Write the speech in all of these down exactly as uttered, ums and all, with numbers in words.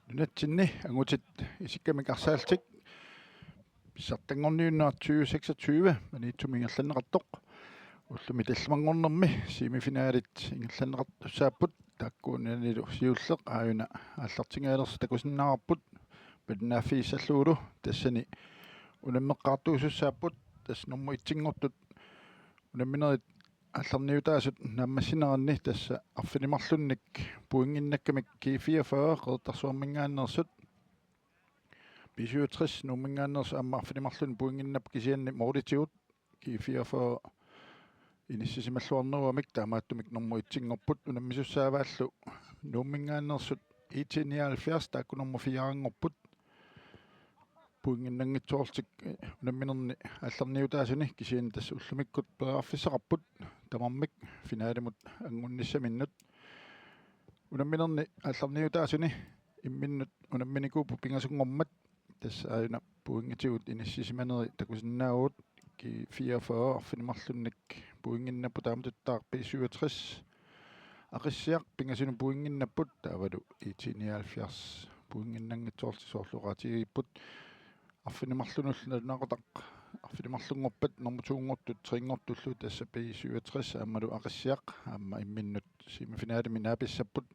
Nunatsinni angutit isikkamik arsaallutik pissartanngorniunnerat tyve seksogtyve Maniitsumi ingerlanneqartoq. Ullumi tallimanngornermi semifinalit ingerlanneqartussaapput, taakkuupput nunanilu siulleq aajuna aallartingaalersoq takusinnaavarput, malinnaaffigissallugu tassani unammeqqaartuusussaapput. Tassa nummer etsinngortut unamminerit aallarniutaasut naammassineranni tassa arfineq-marlunnik pointinnakkamik G fireogfyrre Qeqertarsuarminngaanneersut, B syvogtres Nuumminngaanneersut aamma arfineq-marlunnik pointinnap kisianni målitigut G fireogfyrre inissisimalluarnerugamik, taamaattumik nummer etsinngorput. Unammisussaavaallu Nuumminngaanneersut I T nioghalvfjerds, taakku nummer firenngorput. Pointinnanngitsoorlutik unamminerni aallarniutaasuni, kisianni tassa ullumikkut periarfissaqarput tamarmik finalimut angunnissaminnut. Unamminerni aallarniutaasuni imminnut unamminikuupput pingasunngormat, tassa aajuna pointitigut inissisimaneri takusinnaavugut. G fireogfyrre arfineq-marlunnik pointinnapput, taamatuttaaq B syvogtres Aqissiaq pingasunut pointinnapput, taavalu I T nioghalvfjerds pointinnanngitsoorlutik, soorlu oqaatigigipput arfineq-marlunullu nalunaaqutaq arfineq-marlunngorpat nummer to-nngortut tre-nngortullu, tassa B syvogtres aammalu Aqissiaq aamma imminnut semifinalimi naapissapput.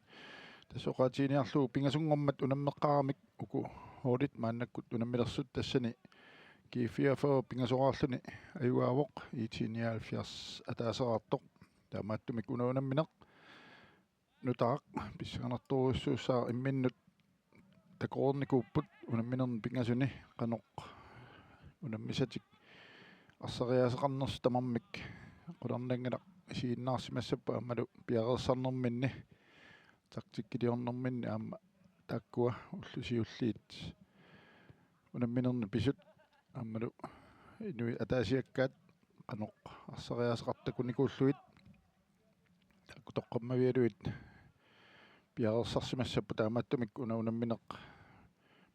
Tassa oqaatiginiarlugu pingasunngormat unammeqqaaramik uku holdit maannakkut unammilersut, tassani G fireogfyrre pingasoraarluni ajugaavoq, I T nioghalvfjerds ataaseraartoq. Taamaattumik una unammineq nutaaq pissanganartorujussuussaaq. Imminnut takoreernikuupput unamminerni pingasuni qanoq unammisatik arsariaaseqarnersut tamarmik qularnanngilaq isiginnaarsimassapput, aammalu piareersarnerminni, taktikkiliornerminni aamma taakkua ullut siulliit unamminerni pisut aammalu inuit ataasiakkaat qanoq arsariaaseqartakunikuullugit, taakku toqqammavigalugit piareersarsimassapput. Taamaattumik una unammineq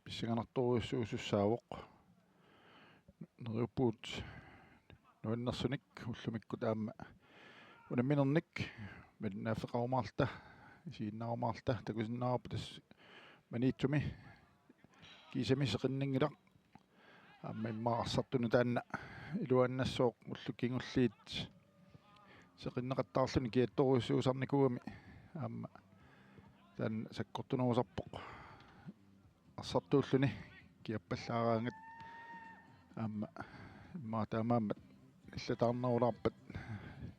pissanganartorujussuusussaavoq. Neriuppugut nuannersunik ullumikkut aamma unamminernik malinnaaffeqarumaarluta, isiginnaarumaarluta takusinnaavarput. Tassa Maniitsumi kiisami seqinninngilaq. Aamma immaqa arsartunut taanna iluannassooq, ullut kingulliit seqinneqattaarluni kiattorujussuusarnikuugami. Aamma taanna sakkortunerusarpoq arsartuulluni kiappallaaraangat. Aamma immaqa taamaammat illataarnerulaarpat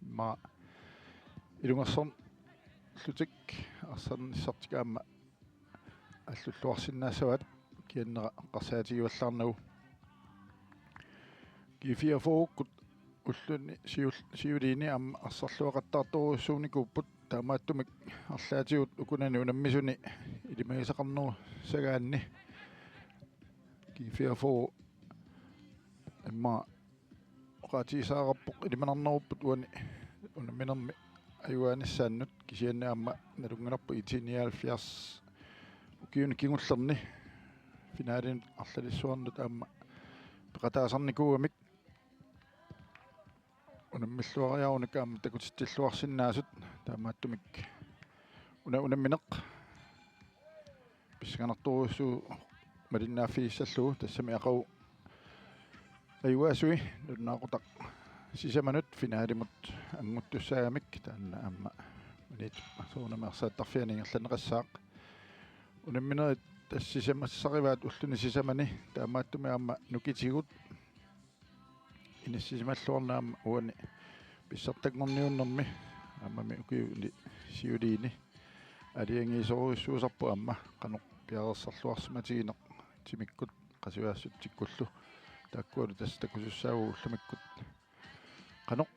immaqa ilungersorlutik arsarnissartik aamma allulluarsinnaassavaat, kiannera eqqarsaatigivallaarnagu. G fireogfyrre-kkut ulluni siul-, siuliini aamma arsarluaqattaartorujussuunikuupput, taamaattumik arlaatigut ukunani unammisuni ilimagisaqarnerussagaanni G fireogfyrre immaqa oqaatigisaqarpoq ilimanarnerupput uani unamminermi ajugaanissaannut, kisianni aamma nalunngilarput I T nioghalvfjerds ukiuni kingullerni finalinut arlalissuarnut aamma peqataasarnikuugamik unammilluariarunik aamma takutitsilluarsinnaasut. Taamaattumik una unammineq pissanganartorujussuuvoq malinnaaffigissallugu, tassami aqagu ajugaasui nalunaaqutaq sisamanut finalimut anguttussaagamik, taanna aamma Maniitsup soorunami arsaattarfiani ingerlanneqassaaq. Unamminerit tassa sisamassarivaat ulluni sisamani, taamaattumik aamma nukitigut inissisimalluarneq aamma uani pissartanngorniunnermi aammami ukiuni siuliini aalajangiisorujussuusarpoq aamma qanoq piareersarluarsimatigineq timikkut qasujaassutikkullu. Taakkualu tassa takusussaavagut ullumikkut qanoq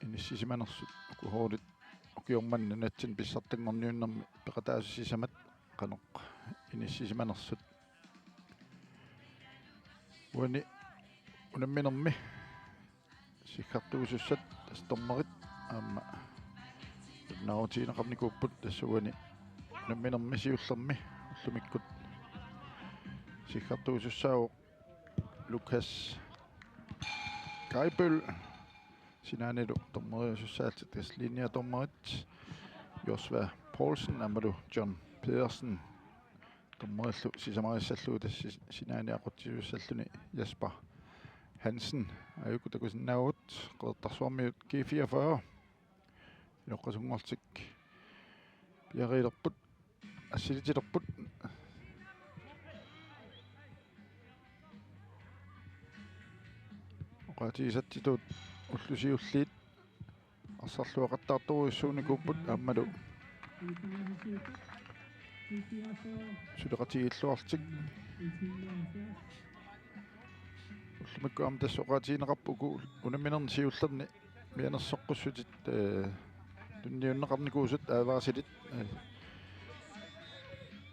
inissisimanersut, uku holdit ukioq manna nunatsinni pissartanngorniunnermi peqataasut sisamat qanoq inissisimanersut. Uani unamminermi siggartuusussat tassa dommerit aamma nalunaarutigineqarnikuupput, tassa uani unamminermi siullermi ullumikkut siggartuusussaavoq Lukas Geibøl. sinaanilu dommeriusussaallutik, tassa linjedommerit Josva Poulsen aammalu John Pedersen dommerillu sisamarissallugu, tassa sinaani aqutsisussalluni Jesper Hansen. Aajuku takusinnaavugut Qeqertarsuarmiut G fireogfyrre. Iloqqasunngortik piariilerput, assilitilerput. Oqaatigisatsitut ullut siulliit arsarluaqattaartorujussuunikuupput aammalu suleqatigiilluarlutik. Ullumikkut aamma tassa oqaatigineqarpoq uku unamminerni siullerni mianersoqqussutit, eh, tunniunneqarnikuusut advarsilit, eh,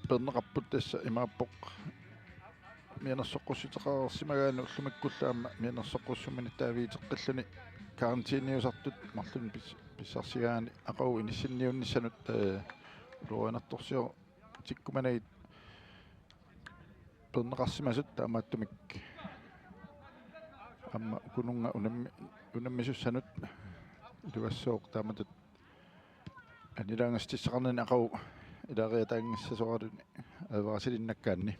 peerneqarput, tassa imaappoq mianersoqqussuteqareersimagaanni ullumikkullu aamma mianersoqqussummini taaviiteqqilluni karantæniusartut marlunnik pis-, pissarsigaanni aqagu inissinniunnissanut, eh, ulorianartorsiortikkumanagit peerneqarsimasut, taamaattumik aamma ukununnga unammi-, unammisussanut iluassooq taamatut annilaangastissaqarnini aqagu ilaariataanngissasoralugu advarsilinnakkaanni.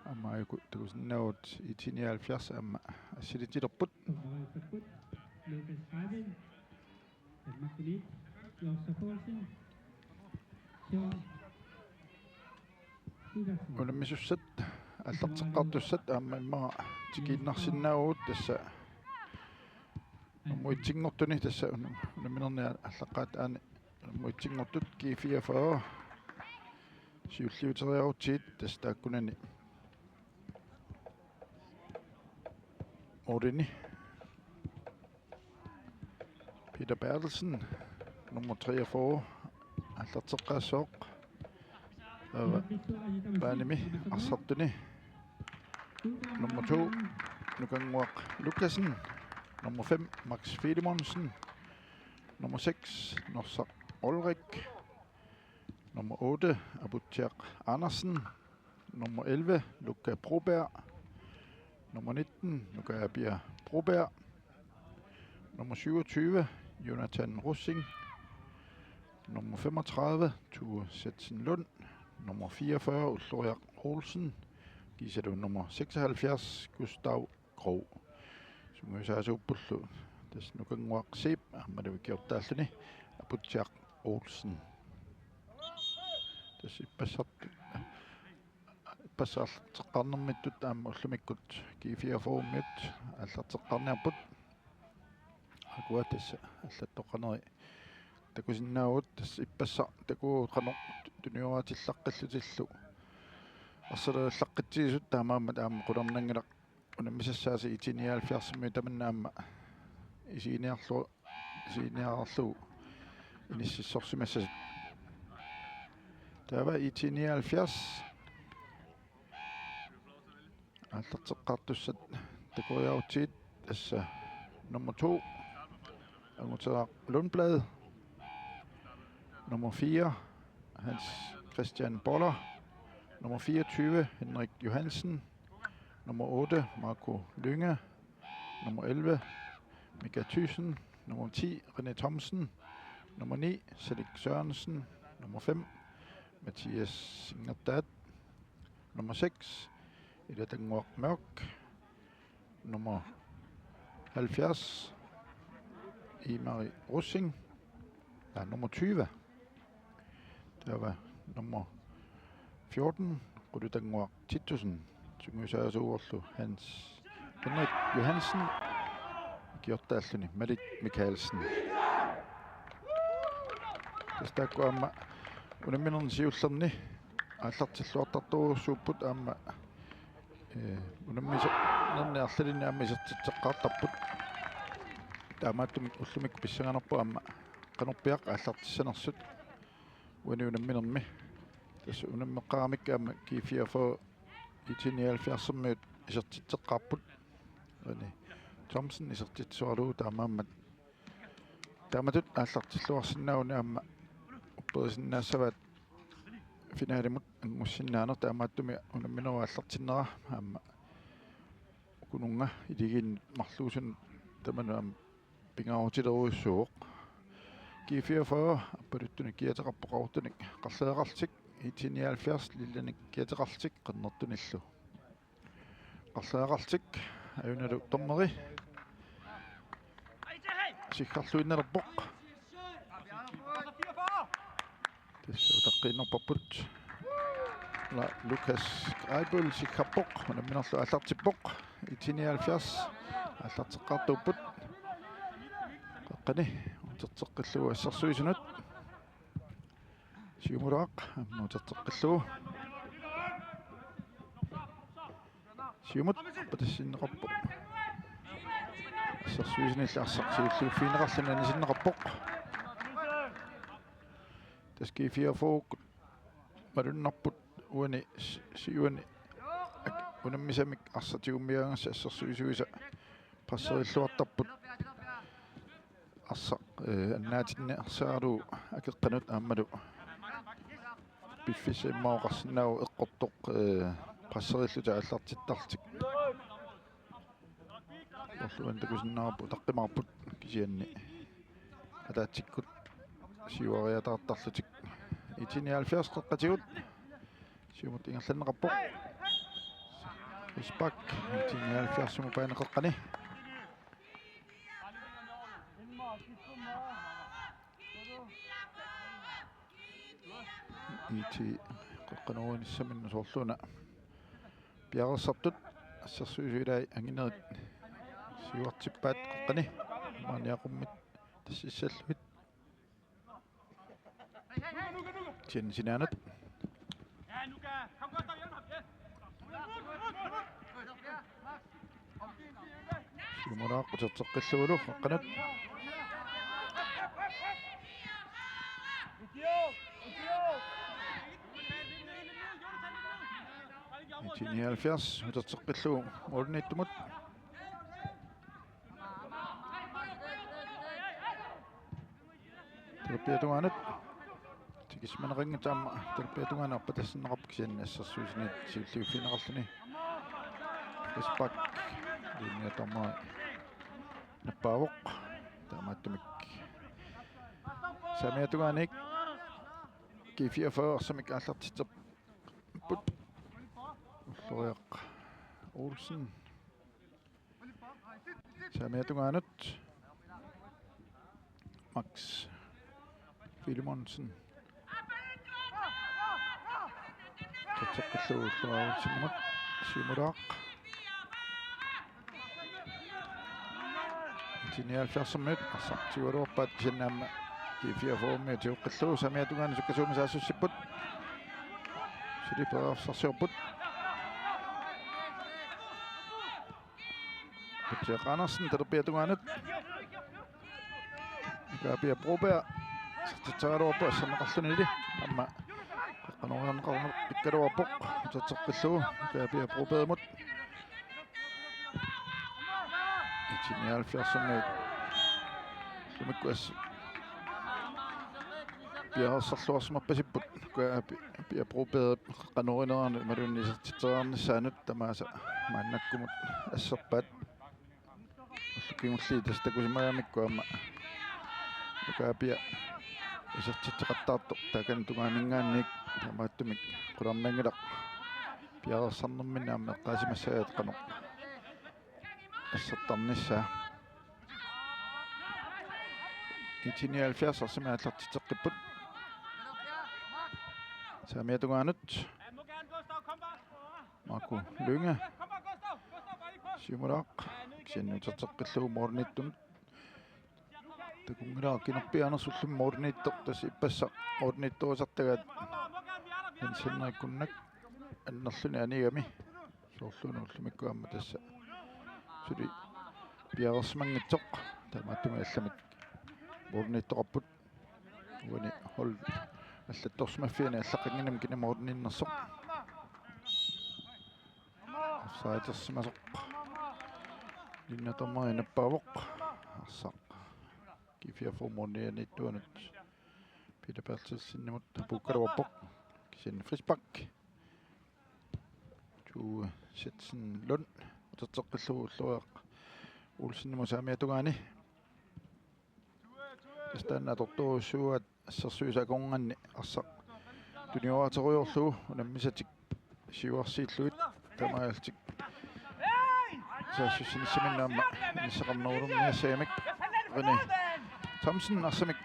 Aamma aajuku takusinnaavugut I T nioghalvfjerds aamma assilitilerput. Lukas Heiden, Danmarkimiit, Josva Poulsen, John Petersen. Unammisussat, aallarteqqaartussat aamma immaqa tikiinnarsinnaavugut, tassa nummer etsinngortuni, tassa un-, unamminerni aallaqqaataani nummer etsinngortut G fireogfyrre siulliuteriarutsigit, tassa taakkunani målini Peter Berthelsen, nummer treogfyrre, aallarteqqaassooq. Taava baanimi arsartuni nummer to, Nukannguaq Lukassen, nummer fem, Max Filemonsen, nummer seks, Norsaq Olrik, nummer otte, Aputsiaq Andersen, nummer elleve, Luka Broberg, nummer nitten, Nukapia Broberg, nummer syvogtyve, Jonathan Rosing, nummer femogtredive, Tue Setsen Lund, nummer fireogfyrre, Ulloriaq Olsen, kiisalu nummer seksoghalvfjerds, Gustav Krog. Sungiusaasuuppullu tassa Nukannguaq Zeeb aammalu ikiortaalluni Aputsiaq Olsen. Tassa ippassaq, ippassaq aallarteqqaarnermittut aamma ullumikkut G fireogfyrremiut aallarteqqaarniarput. Akua tassa allattoqqaneri takusinnaavugut, tassa ippassaq takuagut qanoq tunioratillaqqillutillu arsaleriallaqqitsigisut, taamaammat aamma qularnanngilaq unammisassaasa I T nioghalvfjerdsimiut tamanna aamma isiginiarlu-, isiginiarlugu inississorsimassasut. Taava I T nioghalvfjerds aallarteqqaartussat takoriarutsigit, tassa nummer to, Anguteraq Lundblad, nummer fire, Hans Christian Boller, nummer fireogtyve, Henrik Johansen, nummer otte, Marco Lynge, nummer elleve, Mika Thyssen, nummer ti, René Thomsen, nummer ni, Salik Sørensen, nummer fem, Mathias Singerdaat, nummer seks, Ilatannguaq Mørk, nummer halvfjerds, Imari Rosing, ja, nummer tyve. Taava nummer fjorten, Qulutannguaq Titussen, sungiusaasuuvorlu Hans Henrik Johansen, ikiortaalluni Malik Mikaelsen. Tassa taakku aamma unamminerni siullerni aallartilluartartorujussuupput aamma, eh, unamminerni arlalinni aamma isertitseqqaartarput. Taamaattumik ullumikkut pissanganarpoq aamma qanorpiaq aallartissanersut uani unamminermi. Tassa unammeqqaaramikku aamma G fireogfyrre I T nioghalvfjerdsimiut isertitseqqaarput. René Thomsen isertitsisoralugu, taamaammat taamatut aallartilluarsinnaaguni aamma upperisinnaassavaat finalimut anngussinnaaneq, taamaattumik unamminerup aallartinnera aamma ukununnga iligiinnut marluusunut tamanut aamma pingaarutilerujussuuvoq. G fireogfyrre appaluttunik kiateqarpoq qaqortunik Qarleeqartik, I T nioghalvfjerds lillanik kiateqartik qernertunillu. Qarleeqartik ajunalu dommeri siggarluinnalerpoq. Tassa utaqqiinnarparput. La Lukas Greibøl siggarpoq, unamminerlu aallartippoq. I T nioghalvfjerds aallarteqqaartuupput. Qeqqani uterteqqillugu assersuisunut. Siumulaaq aamma uterteqqillugu. Siumut appatassinneqarpoq. Assersuisunillu arsaq siulliuffigineqarluni anisinneqarpoq. Tassa G fireogfyrre malunnarput uani s-, siuani ak-, unammisamik arsaq tigummigaangassi assersuisuisa presserilluartarput. Arsaq, eh, annaatinneqarsimagaluarlugu akeqqanut aammalu piffissaq immaqa oqarsinnaavoq eqqortoq, eh, presserillutik aallartittarlutik. Soorlu uani takusinnaavarput utaqqimaarput kisianni ataatsikkut siuariataartarlutik. I T nioghalvfjerds qeqqatigut. Siumut ingerlanneqarpoq. Chris Bak, I T nioghalvfjerdsimut paani qeqqani. I T qeqqanoorinissaminut soorlu una piareersartut assersuisut ilaat anginerit siuartippaat qeqqani. Maaniaqummit tassissallugit. Kisianni sinaanut. Siumulaaq uterteqqillugulu qeqqanut. I T nioghalvfjerds uterteqqillugu målimiittumut. Talerpiata tungaanut. Tikisimaneqanngitsoq aamma talerpiata tungaanut appatassinneqarpoq kisianni assersuisuniit siulliuffigineqarluni. Chris Bak. Linjea dommeri nappaavoq. Taamaattumik saamiata tungaaniit G fireogfyrre arsamik aallartitserput. Ulloriaq Olsen. Saamiata tungaanut. Max Filemonsen. Uterteqqillugu Ulloriaq Olsenimut. Siumulaaq. I T nioghalvfjerdsimiut arsaq tigugaluarpaat kisianni aamma G fireogfyrremiut tiguqqillugu saamiata tungaanut sukkasuumik saassussipput. Suli periarsarsiorput. Patrick Andersen talerpiata tungaanut. Kaapia Broberg. Isertitseraluarpoq asserneqarlunili. Aamma qeqqanooriarneqarpikkaluarpoq. Uterteqqillugu Kaapia Brobergimut. I T nioghalvfjerdsimiut. Ullumikkut assut piareersarluarsimappasipput. Kaapia Broberg qeqqanoorinerani imaluunniit isertitseriarnissaanut tamaasa maannakkumut asserpaat. Ullut kingulliit tassa takusimagaangamikku aamma Kaapia isertitseqattaartoq taakani tungaaninngaanniit, taamaattumik qularnanngilaq piareersarnerminni aamma eqqaasimassagaat qanoq assertarnissaa. I T nioghalvfjerds arsamik aallartitseqqipput. Saamiata tungaanut. Marco Lynge. Siumulaaq. Kisianni uterteqqillugu målimiittumut. Takunngilara kinerpiaanersoq ullumi målimiittoq, tassa ippassaq målimiittorisartagaat Jens Henrik Kunnak annerluni anigami. Soorluuna ullumikkut aamma tassa suli piareersimanngitsoq. Taamaattumik allamik målimiittoqarput. Uani hold allattorsimaffiani allaqqanngimmat kina målimiinnersoq. Offsidersimasoq. Linja dommeri nappaavoq. Arsaq G fireogfyrre målimiittuanut Peter Berthelsenimut apuukkaluarpoq. Kisianni frispark. Tue Jetsen Lund uterteqqillugu Ulloriaq Olsenimut saamiata tungaani. Taanna atortorujussuuaat assersuisut akornanni arsaq tunioraaterujoorlugu unammisatik siuarsiillugit taamaalillutik saassussinissaminnik aamma inissaqarnerulunniassagamik. René Thomsen arsamik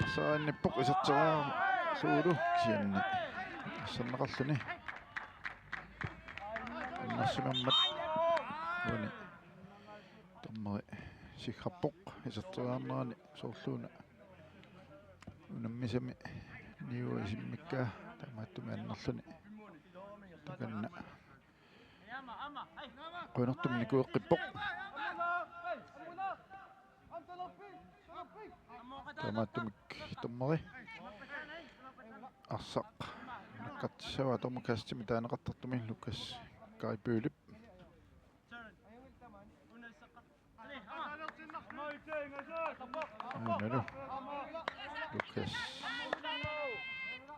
arsaq anippaa iserteraarlugu kisianni arsarneqarluni. Annersimammat uani dommeri siggarpoq iserteriarnerani soorluuna unammisami niuersimmikkaa taamaattumik annerluni takanna qujanartumik nikueqqippoq. Taamaattumik dommeri arsaq nakkartissavaa dommeri kastimik taaneqartartumi Lukas Kai Bølep. Aanalu Lukas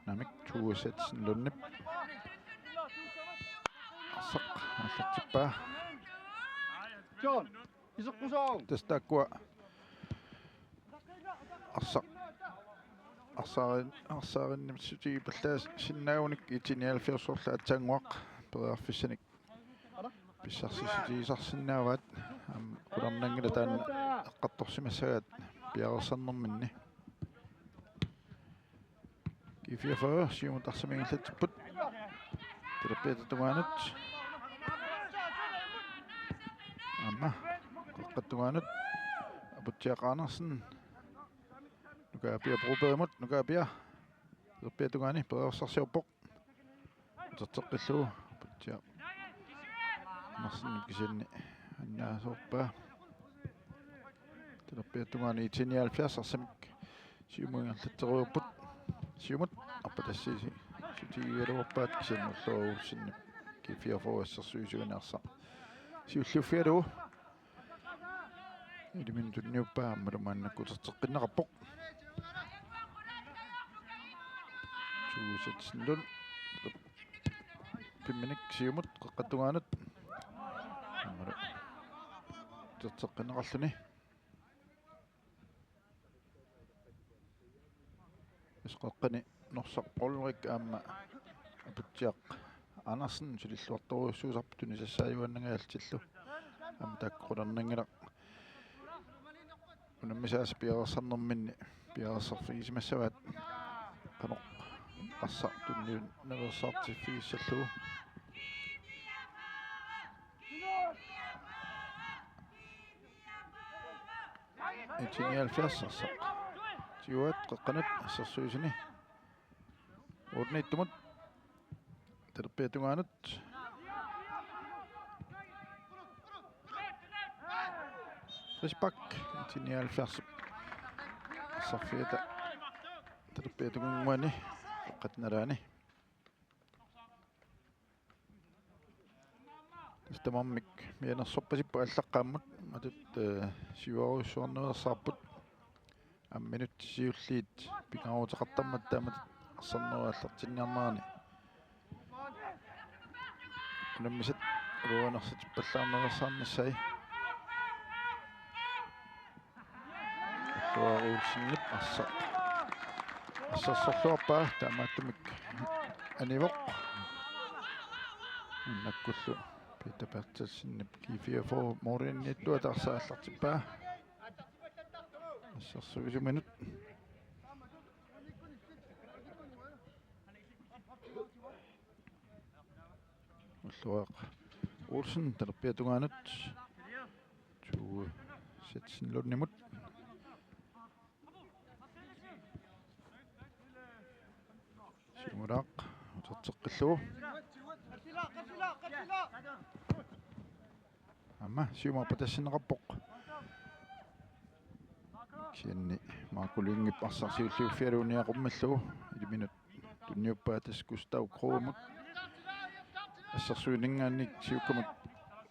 Namik Tue Setsen Lundip arsaq aallartippaa. John, iseqqusaaruk. Tassa taakkua arsaq arsaarin arsaarinnik sutigipallaasinnaagunik I T nioghalvfjerds-orlu aatsaannguaq periarfissanik pissarsissutigisarsinnaavaat. Aamma qularnanngilaq taanna eqqartorsimassagaat piareersarnerminni. G fireogfyrre siumut arsamik ingerlatsipput. Talerpiata tungaanut. Aamma qeqqata tungaanut. Aputsiaq Andersen. Nukaapia Brobergimut, Nukaapia. Talerpiata tungaani periarfissarsiorpoq. Uterteqqillugu Aputsiaq Andersen kisianni annaasoorpaa. Talerpiata tungaani I T nioghalvfjerds arsamik siumut ingerlatserujoorput. Siumut arpatassiisut sutigigaluarpaat kisianni Ullooraq Olsenip G fireogfyrre assersuisuini arsaq siulliuffigalugu. Ilaminik tunniuppaa aammalu maannakkut uterteqqinneqarpoq. Tue Setsen Lund. Pimminik siumut qeqqata tungaanut. Aammalu uterteqqinneqarluni. Isqaqqani Norsaq Ulrik aamma Aputsiaq Andersen sulilluartorujussuusarput tunisassaajuaannangajatsillu. Aamma taakku qularnanngilaq unammisaasa piareersarnerminni piareersarfigisimassavaat qanoq arsaq tunniunnereersaartiffigissallugu. I T nioghalvfjerds arsaq. Siuaat qeqqanut assersuisuni. Uunniittumut. Talerpiata tungaanut. Frispark. I T nioghalvfjerds. Arsarfiata. Talerpiata tungaani. Qeqqata nalaani. Tassa tamarmik mianersorpasipput aallaqqaammut matut, eh, siuarujussuarniarsarput. Aamma minutsit siulliit pingaaruteqartarmata taamatut arsarnerup aallartinniarnerani. Unammisat uluanersatippallaarniarsarnissai. Ullooraq Olsenip arsaq. Assersorluarpaa taamaattumik anivoq. Innakkullu Peter Berthelsenip G fireogfyrre målianiittuata arsaq aallartippaa. Assersuisuminut. Ullooraq Olsen talerpiata tungaanut. Tue Setsen Lundimut. Siumulaaq uterteqqillugu. Aamma siumut arpatassinneqarpoq. Kisianni Marco Lyngep arsaq siulliuffigalugu niaqummillugu ilaminik tunniuppaa tassa Gustav Krogimut. Assersuininngaanniit siukkamut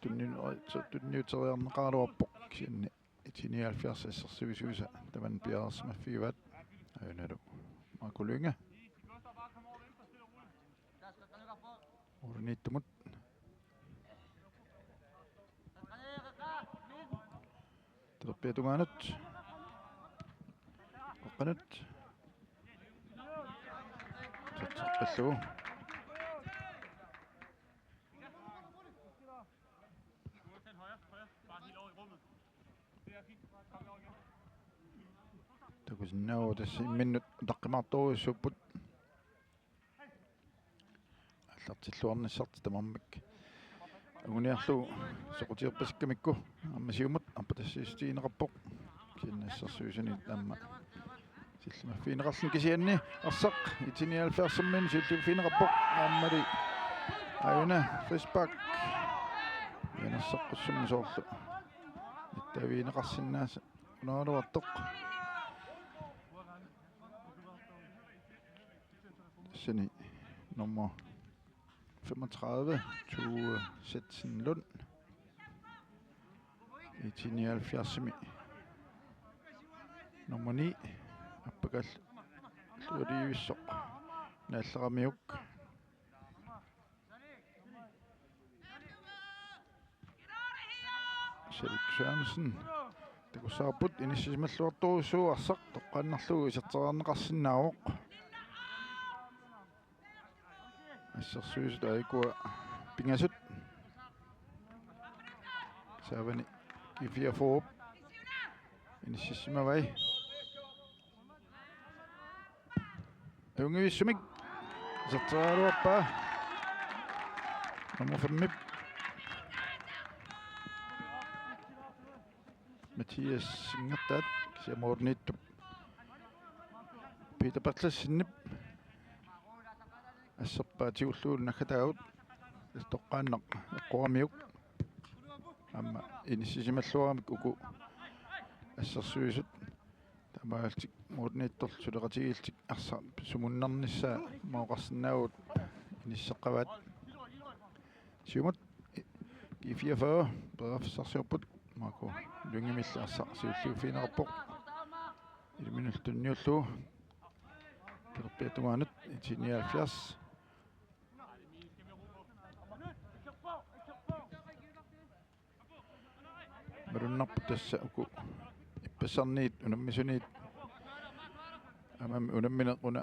tunniu-, tunniuteriarneqaraluarpoq kisianni I T nioghalvfjerds assersuisuisa tamanna piareersimaffigivaat. Aajuna Marco Lynge. Uunniittumut. Talerpiata tungaanut. Qanut. Satsaqillugu. Takusinnaavoq tassa imminnut utaqqimaartorujussuupput. Aallartilluarnissartik tamarmik anguniarlugu soqutigerpasikkamikku aamma siumut arpatassiissutigineqarpoq. Kisianni assersuisunit aamma sillimaffigineqarluni kisianni arsaq I T nioghalvfjerdsimut siulliuffigineqarpoq aammali aajuna frispark. Mianersoqqussummik soorlu nittaavigineqarsinnaasut unaaluartoq. Tassani nummer femogtredive, Tue Zetsen Lund. I T nioghalvfjerdsimi nummer ni, Appakaallualivissoq Naalleramiuk. Salik Sørensen. Takussavarput inissisimalluartorujussuuvoq arsaq toqqaannarlugu iserteriarneqarsinnaavoq. Assersuisut aajuku pingasut. Saavani G fireogfyrre. Inissisimavai. Ajunngivissumik. Iserteriaraluarpaa. Nummer femmip. Mathias Singertaat, kisianni moorniittup Peter Berthelsenip asserpaa tigullugu naggataagut, toqqaannaq Eqqoramiuk. Aamma inissisimalluaramik uku assersuisut. Taamaalillutik moorniittorlu suleqatigiillutik arsaq sumunnarnissaa mauqarsinnaavugut inisseqqavaat. Siumut G fireogfyrre periarfissarsiorput, Marco Lyngimilli arsaq siulliuffigineqarpoq. Elleve minutsit tunniullugu. Talerpiata tungaanut I T nioghalvfjerds. Malunnarpoq tassa uku ippassarniit unammisuniit aamma unammineq una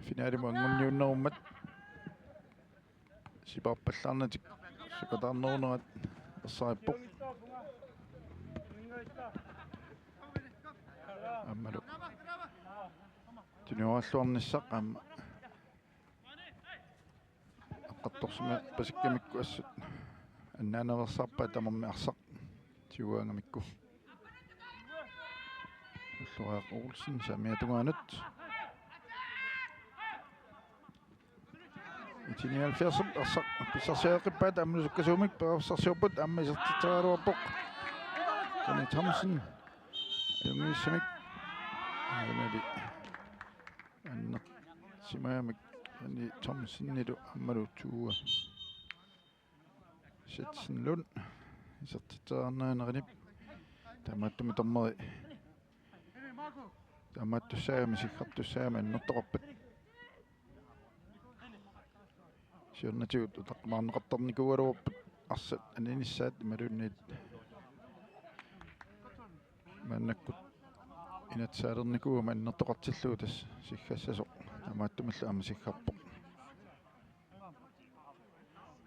finalimut anguniunnerummat sipaarpallaarnatik sukataarnerunerat ersarippoq. Aammalu tunioralluarnissaq aamma eqqartorsimapasikkamikku assut annaanereersarpaat tamarmik arsaq tiguaangamikku. Ulloraaq Olsen saamiata tungaanut. I T nioghalvfjerdsip arsaq pissarsiaqqippaat aamma sukkasuumik periarfissarsiorput aamma isertitseriaraluarpoq. Danny Thomsen. Ajunngivissumik. Aamali annersimagamik Danny Thomsenilu aammalu Tue Zetsen Lund. Isertitseriarnerinerinip. Taamaattumik dommeri taamaattussaagami siggartussaagami annertoqarpat. Siornatigut utaqqimaarneqartarnikuugaluarput arsat aninissaat imaluunniit maannakkut inatsisaalernikuugami annertoqartillugu tassa siggassasoq, taamaattumillu aamma siggarpoq.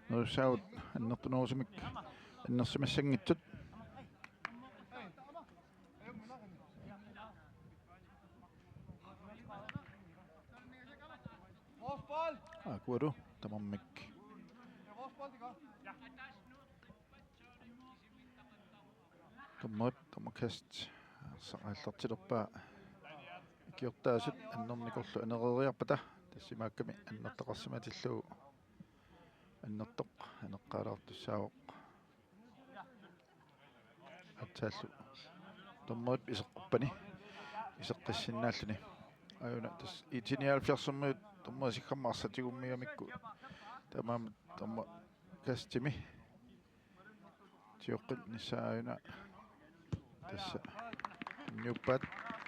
Nerussaagut annertunerusumik annersimassanngitsut. Aakualu tamarmik dommerip dommerkast arsaq aallartilerpaa ikiortaasut annernikorlu anereeriarpata, tassa imaakkami annertoqarsimatillugu annertoq aneqqaalaartussaavoq. Atsaallu dommerip iseqquppani iseqqissinnaalluni. Aajuna tassa I T nioghalvfjerdsimut dommeri siggammat arsaq tigummigamikku taamaammat dommerkastimi tioqqinnissaa aajuna tassa inniuppaat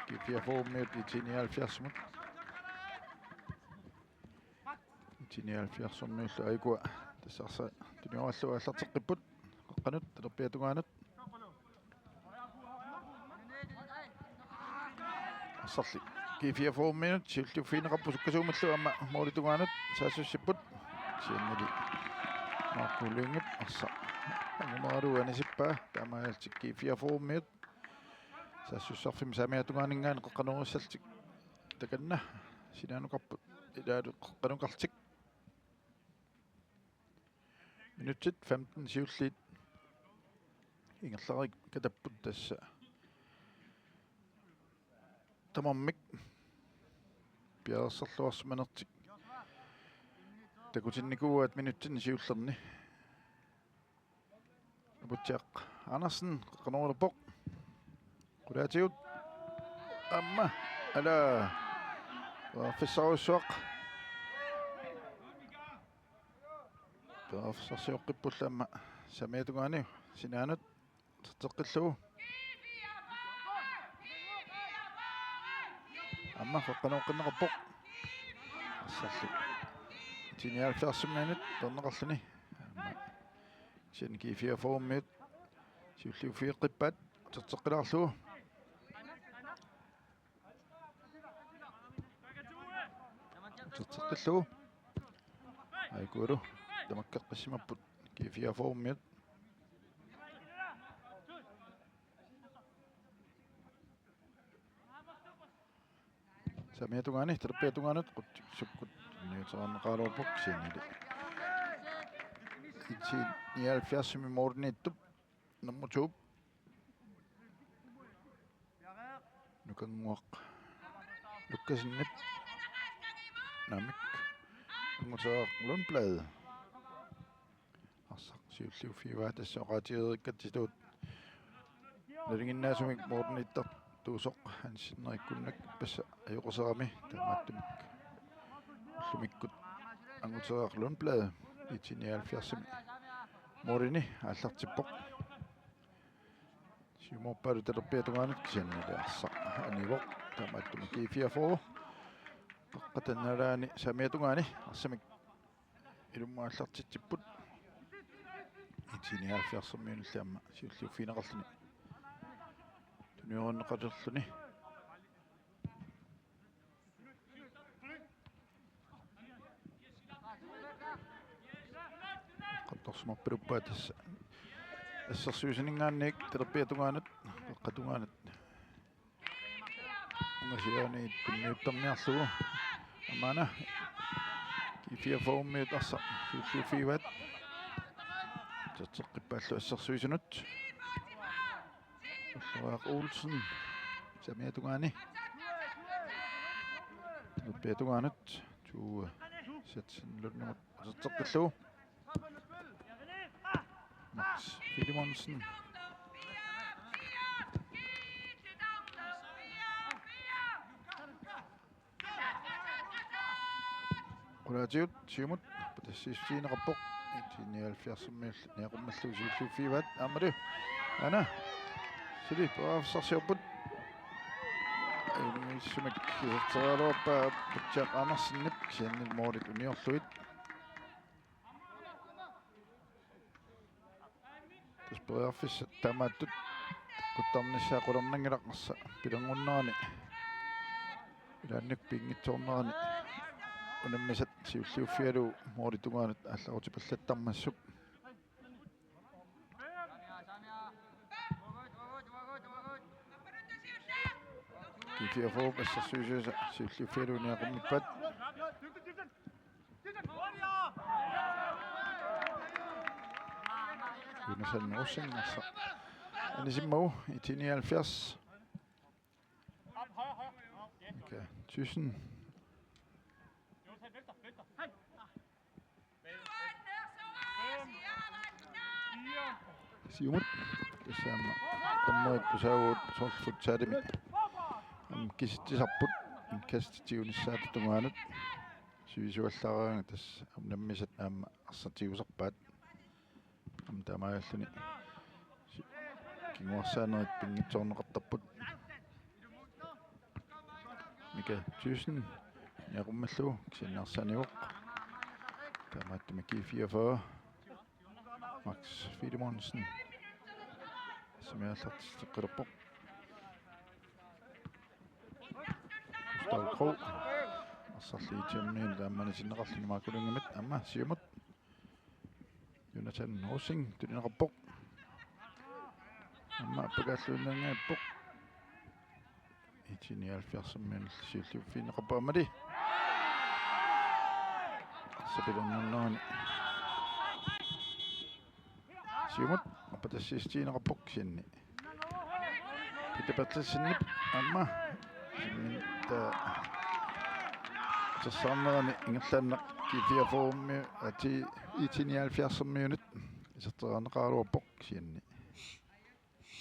G fireogfyrremiut I T nioghalvfjerdsimut. I T nioghalvfjerdsimullu aajuku tassa arsaq tuniorallugu aallarteqqipput. Qeqqanut talerpiata tungaanut. Arsarli G fireogfyrre-miut siulliuffigineqarput sukkasuumillu aamma målip tungaanut saassussipput. Kisiannili Marco Lyngep arsaq angumeralugu anisippaa, taamaalillutik G fireogfyrre-miut saassussarfimmi saamiata tungaaninngaanniit qeqqanoorussallutik takanna sinaanukarput, ilaalu qeqqanukarlutik. Minutsit femten siulliit ingerlareerikatapput tassa. Tamarmik piareersarluarsimanertik takutinnikuuaat minutsini siullerni. Aputsiaq Andersen qeqqanoorulerpoq. Qulaatigut aamma, ala, periarfissarujussuaq. Periarfissarsioqqippullu aamma saamiata tungaani sinaanut uterteqqillugu. Aamma qeqqanooqqinneqarpoq. Arsallu I T nioghalvfjerdsiminngaanniit peerneqarluni. Aamma kisianni G fireogfyrre-miut siulliuffigeqqippaat uterteqqilaarlugu. Uterteqqillugu. Aikualu tamakkeqqissimapput G fireogfyrre-miut. Saamiata tungaani, talerpiata tungaanut, qutsikkusukkut, niutereerneqaraluarpoq, kisiannili I T nioghalvfjerdsimi målimiittup nummer to. Nukannguaq Lukassenip. Naamik. Anguteriaq Lundblad. Arsaq siulliuffigaat tassa oqaatigereerikkatsitut. Nalinginnaasumik målimiittartuusoq Hansen Rikkunnak passa ajoquserami, taamaattumik ullumikkut Anguteriaq Lundblad I T nioghalvfjerdsimi målini aallartippoq. Siumuuppalu talerpiata tungaanut kisiannili arsaq anivoq, taamaattumik G fireogfyrre. Qaqqata nalaani saamiata tungaani arsamik ilummut aallartitsipput. I T nioghalvfjerdsimiunillu aamma siulliuffigineqarluni tuniorunneqalerluni. Qattorsimappaluppaat tassa assersuisuninngaanniit talerpiata tungaanut, qaqqata tungaanut. Ungasiaaniit tunniuttarniarlugu. Aamma una G fireogfyrre-miut arsaq siulliuffigaat. Uterteqqippaallu assersuisunut. Ulluaaq Olsen. Saamiata tungaani. Talerpiata tungaanut. Tue Setsen Lundimut uterteqqillugu. Max Filemonsen. Qulaatigut siumut patassiissuteqarpoq. I T nioghalvfjerdsimiut Niaqummallu siulliuffigaat aammalu. Aana. Suli periarfissarsiorput. Immiussumik iserteriaraluarpaa Aputsiaq Andersenip kisianni målit uniorlugit. Tassa periarfissat taamaattut takkuttarnissaat qularnanngilaq arsaq pilerngunnerani. Ilaanni pinngitsoornerani unammisat siulliuffigalugu målip tungaanut aallarutipallattarmassuk. G fireogfyrre assersuisuisa siulliuffigalugu Niaqummippaat. Jonathan Rosing arsaq anisimmagu, I T nioghalvfjerds. Mika Thyssen. Siumut. Tassa aamma dommeri tusaavugut soorlu futsalimi aamma kisitsisarput, indkast tigunissaata tungaanut. Sivisuallaaraangat tassa unammisat aamma arsaq tigusarpaat. Aamma taamaalilluni si-, kinguarsaanerit pinngitsoorneqartarput. Mika Thyssen Niaqummallu kisianni arsaq anivoq. Taamaattumik G fireogfyrre. Max Filemonsen. Sumi aallartitseqqilerpoq. Gustav Krog. Arsarli I T M-miunit taamani sinneqarluni Marco Lyngemit, aamma siumut. Jonathan Rosing tunineqarpoq. Aamma appakaalluinnaanngippoq. I T nioghalvfjerds-imiunut siulliuffigineqarpoq aammali. Arsapilernunnerani. Siumut, aappaatissiissutigineqarpoq kisianni Peter Berthelsenip aamma. Imminut tassaanerani ingerlaannaq G fireogfyrre-mi, aa, ti-, I T nioghalvfjerds-imiunit iserteriarneqaraluarpoq kisianni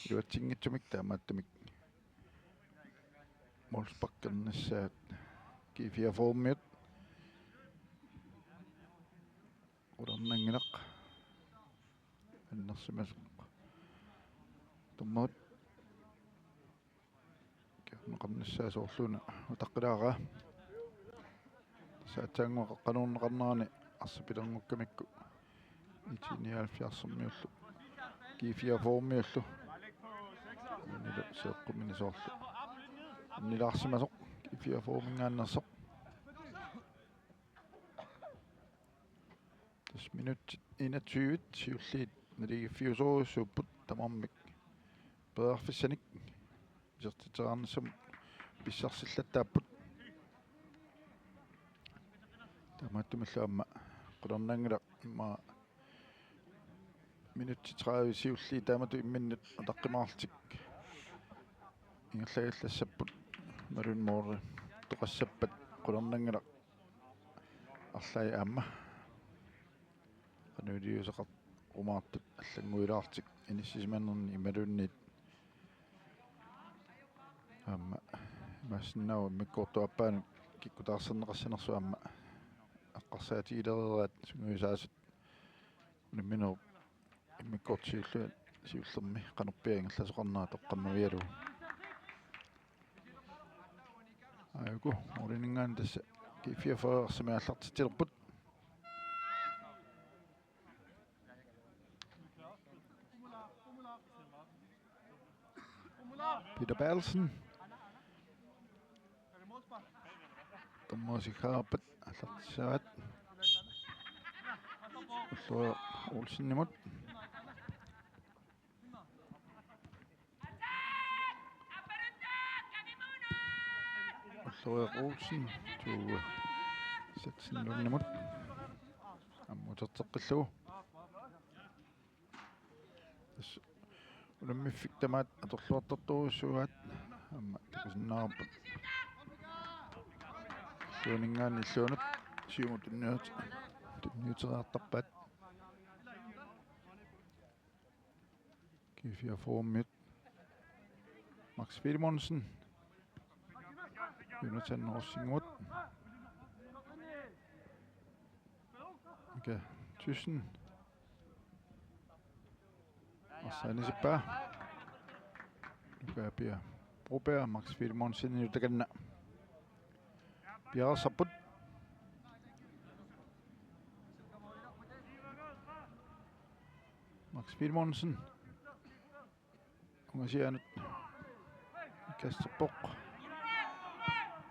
iluatsinngitsumik taamaattumik målsparkernissaat G fireogfyrre-miut. Qularnanngilaq. Annersimasoq. Dommerit kikkunneqarnissaa soorluuna utaqqilaaraa. Tassa aatsaannguaq qaqqanuunneqarnerani arsapilernguukkamikku I T nioghalvfjerds-imiullu G fireogfyrre-miullu. Unilu seeqqumini soorlu annilaarsimasoq G fireogfyrre-minngaanneersoq. Tassa minutsit enogtyve siulliit naligiiffiusorujussuupput, tamarmik periarfissanik isertitseriarnissamut pissarsillattaapput. Taamaattumillu aamma qularnanngilaq, immaqa minutsit tredive siulliit taamatut imminnut utaqqimaarlutik ingerlagallassapput, imaluunniit målitoqassappat qularnanngilaq arlaat aamma qanoq iliuuseqarumaartut allannguilaarlutik inissisimanerni imaluunniit aamma imaassinnaavoq immikkoortup aappaanut kikkut taarserneqassanersut aamma eqqarsaatigilereeraat sungiusaasut unamminerup immikkoortut siulliit, siullermi qanorpiaq ingerlasoqarnera toqqammavigalugu. Aajuku, måliminngaanniit tassa G fireogfyrre arsamik aallartitsilerput. Peter Berthelsen. Dommerit sikkerput aallartissavat. Ulloq Olsenimut. Ulloq Olsen, Tue Sachsen Lundimut. Aamma uterteqqillugu. Tassa unammiffik tamaat atorluartortorujussuugaat aamma takusinnaavarput. Illuuninngaanniit illuanut siumut tunniut-, tunniuteriartarpaat. G fireogfyrre-miut. Max Filemonsen. Jonathan Rosingimut. Mika Thyssen. Arsaq anisippaa. Nuka Pia Broberg, Max Filemonsenimut takanna. Piareersarput. Max Filemonsen. Ungasianut. Kasterpoq.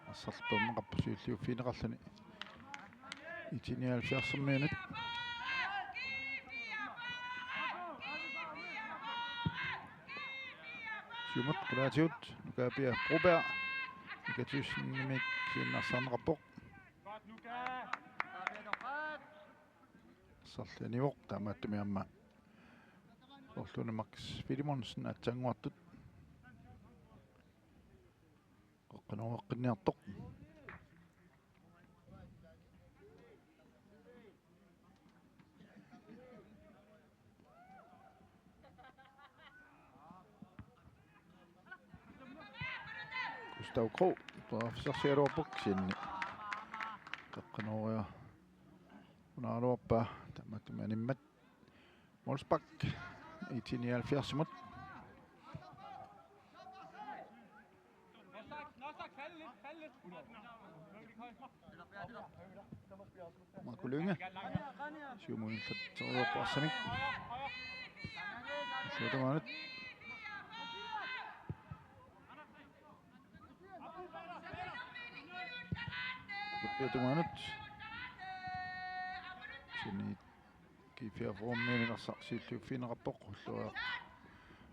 Arsarlu peerneqarpoq siulliuffigineqarluni. I T nioghalvfjerds-imiunit. Siumut qulaatigut Nuka Pia Broberg. Mika Thyssenimit kisianni arsaarneqarpoq. Arsarlu anivoq, taamaattumik aamma soorluuna Max Filemonsen aatsaannguartut. Qaqqanooreqqinniartoq. Gustav Krog, periarfissarsigaluarpoq kisianni. Qaqqanooriarunaraluarpaa, taamaattumik animmat. Målspark, I T nioghalvfjerds-imut. Marco Lynge. Siumut ingerlatseriarpaa arsamik. Siutamaanut. Talerpiata tungaanut. Sini G-fireogfyrre-miunit arsaq siulliuffigineqarpoq, Ulloriaq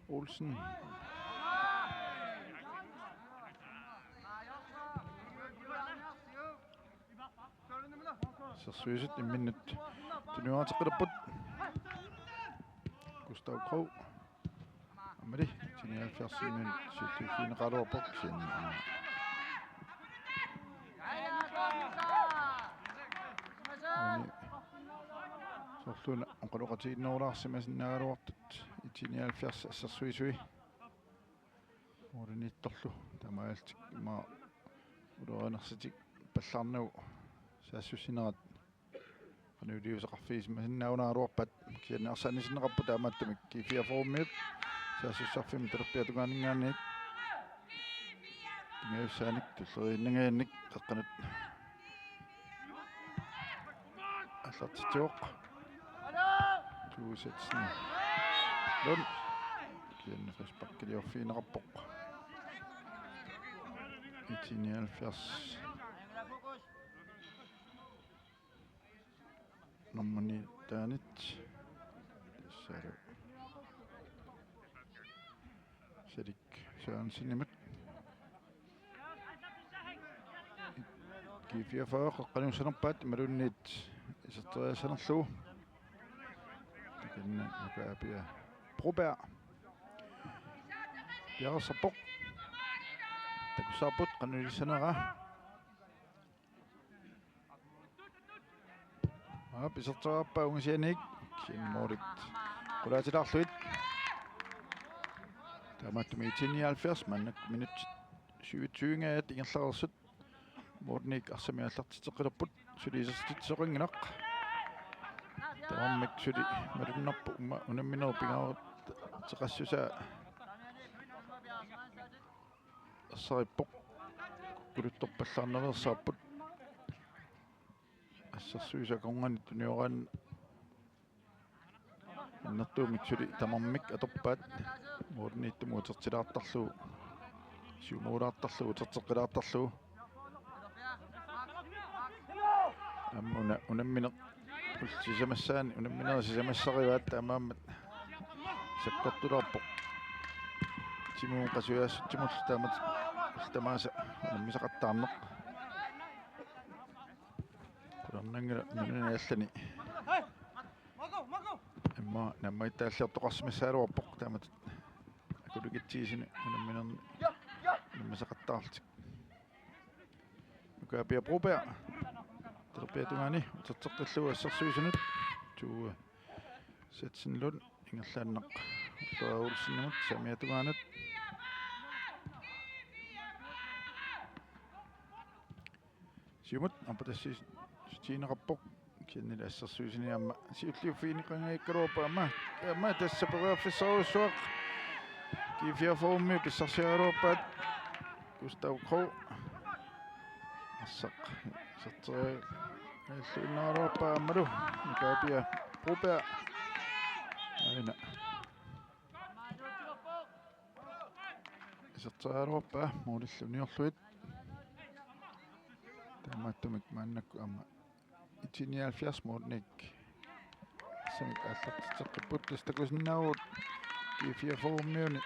Olsen. Assersuisut imminnut tunioraateqqilerput. Gustav Krog. Aamali, T-nioghalvfjerds-imiunit siulliuffigineqaraluarpoq, kisianni aamma. Aamma soorlu una oqaloqatigiinnerulaarsimasinnaagaluartut T-nioghalvfjerds assersuisui. Målimiittorlu taamaalillutik immaqa ulorianarsitik pallaarnagu saassussinerat qanoq iliuuseqarfigisimasinnaagaluarpat, kisianni arsaannisinneqarput taamaattumik G-fireogfyrre-miut saassussarfimmi talerpiata tungaaninngaanniit. Pingajussaanik tulleriinnangajannik qeqqanut aallartitsivoq. Tue Setsen Lund. Kisianni frisparkiliorfigineqarpoq. T-nioghalvfjerds. Nummer ni taanit. Tassaalu Salik Sørensenimut. G-fireogfyrre qeqqaniussanerpaat imaluunniit iserteriassanerlugu. Takanna Nuka Apia Broberg. Piareersarpoq. Takussavarput qanoq ilissaneraa. Aap, iserteriarpaa ungasianiit, kisianni målit qulaatilaarlugit. Taamaattumik T-nioghalvfjerds maannakkut minutsit syvogtyve-nngajat ingerlareersut. Målimiit arsamik aallartitseqqilerput, suli isertitseqanngilaq. Tamarmik suli malunnarpoq, aamma unamminerup pingaaruteqassusaa ersarippoq. Kukkuluttorpallaarnaveersaarput. Assersuisut akornanni tunioraanni annertuumik suli tamarmik atorpaat, målimiittumut utertilaartarlugu, siumulaartarlugu, uterteqqilaartarlugu. Aamma una unammineq ullut sisamassaanni, unamminerit sisamassarivaat, taamaammat sakkortulaarpoq. Timuun qasujaassutsimuullu taamatut ullut tamaasa unammisaqattaarneq. Qularnanngilaq nunani allani. Immaqa naammagittaalliortoqarsimassagaluarpoq taamatut akulikitsisuni unamminerni unammisaqattaarlutik. Nuka Apia Broberg. Talerpiata tungaani uterteqqillugu assersuisunut. Tue Setsen Lund ingerlaannaq Ulloriaq Olsenimut saamiata tungaanut. Siumut aamma tassissutigineqarpoq, kisiannili assersuisuni aamma siulliuffigineqanngikkaluarpoq, aamma, aamma tassa periarfissarujussuaq. G-fireogfyrre-miut pissarsiaraluarpaat. Gustav Krog. Arsaq iserteriaannaraluarpaa aammalu Nuka Apia Broberg. Aana. Iserteriaraluarpaa målillu uniorlugit. Taamaattumik maannakkut aamma T-nioghalvfjerds målimiit arsamik aallartitseqqipput, tassa takusinnaavugut G-fireogfyrre-miuni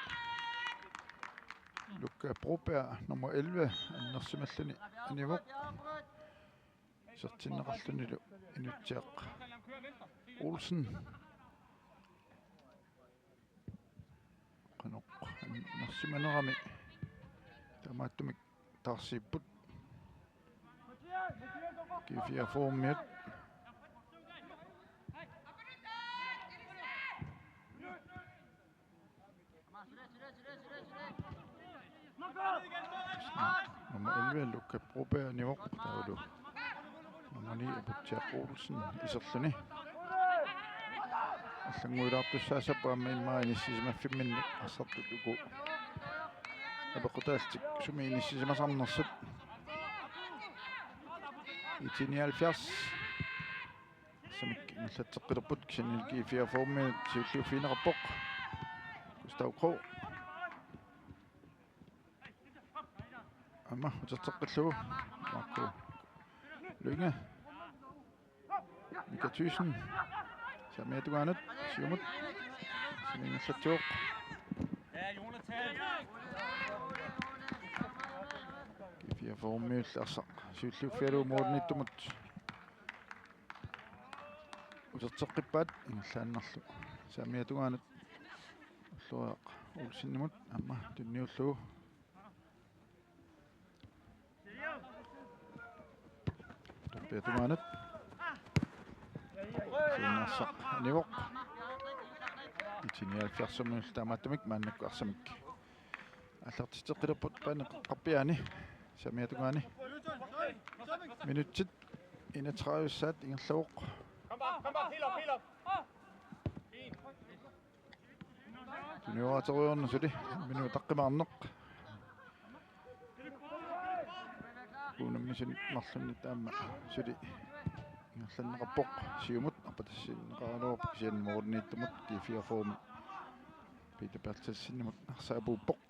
Luka Broberg nummer elleve annersimalluni anivoq. Isertinneqarlunilu Inutsiaq Olsen. Qanoq annersimanerami taamaattumik taarsiipput. G-fireogfyrre-miut. Nummer elleve, Luka Broberg, anivoq, taavalu nummer ni, Inutsiaq Olsen, iserluni. Allannguilaartussaassapput aamma immaqa inissisimaffimmini arsartut uku apeqqutaallutik sumi inissisimasarnersut. T-nioghalvfjerds. Arsamik ingerlatseqqilerput, kisianni G-fireogfyrre-miut siulliuffigineqarpoq. Gustav Krog. Aamma uterteqqillugu. Marco Lynge. Mika Thyssen. Saamiata tungaanut. Siumut. Siumut ingerlatsivoq. G fireogfyrremiut arsaq siulliuffigalugu målimiittumut uterteqqippaat ingerlaannarlugu. Saamiata tungaanut. Ulloriaq Olsenimut aamma tunniullugu. Talerpiata tungaanut. Siunnersoq anivoq. IT nioghalvfjerdsimiut taamaattumik maannakkut arsamik aallartitseqqilerput, paneqqarpiaani. Saamiata tungaani. Minutsit enogtredive-ssaat ingerlavoq. Tunioraaterujoorneq suli minut aqqimaarneq. Unammisunik marlunnik taama suli ingerlanneqarpoq. Siumut arpatassinneqaraluarpoq kisianni målimiittumut G fireogfyrremi Peter Berthelsenimut arsaq apuuppoq.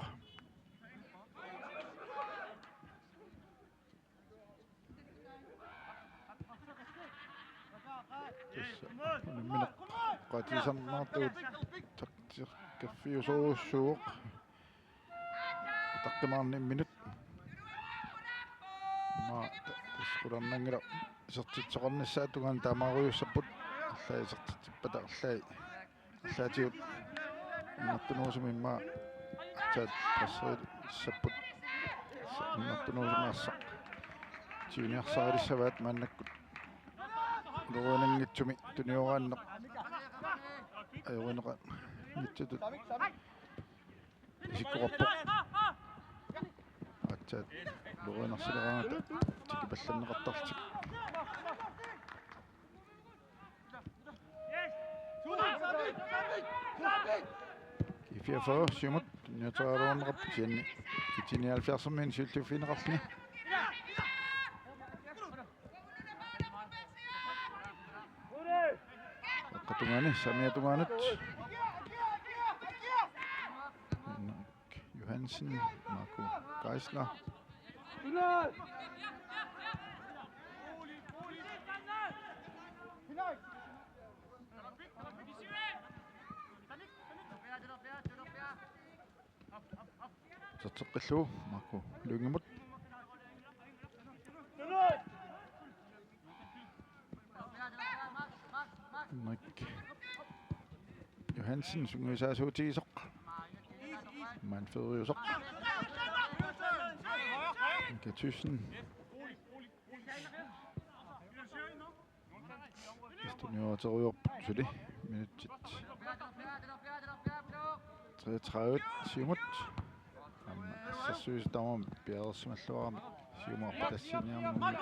Tassa unammineq oqaatigisarneqartugut taktikkiffiusorujussuuvoq. Utaqqimaarneq imminut. Maa ta-, tassa qularnanngilaq isertitsisoqarnissaata tungaanut taamaaliorujussuupput. Arlaat isertitsippata arlaat allaatigut annertunerusumik immaqa aatsaat presserissapput. Annertunerusumik arsaq tyveniarsarilissavaat maannakkut. Ullorianngitsumi tunioraanneq ajorineqanngitsutut isikkoqarpoq. Aatsaat ullorianarsileraangata tikipallanneqartarlutik. G fireogfyrre siumut tunniuteriaraluarneqarput kisianni IT nioghalvfjerdsimiut siulliuffigineqarluni. Aqqatungaani, saamiata tungaanut. Henrik Johansen, Marco Geisler. Uterteqqillugu Marco Lyngemut. Henrik Johansen sungiusaasuutigisoq. Maanna føriusoq. Mika Thyssen. Tassa tunioraterujoorput suli minutsit treogtredive siumut. Aamma assersuisut tamarmik piareersimalluarami siumut arpatassiiniarnermi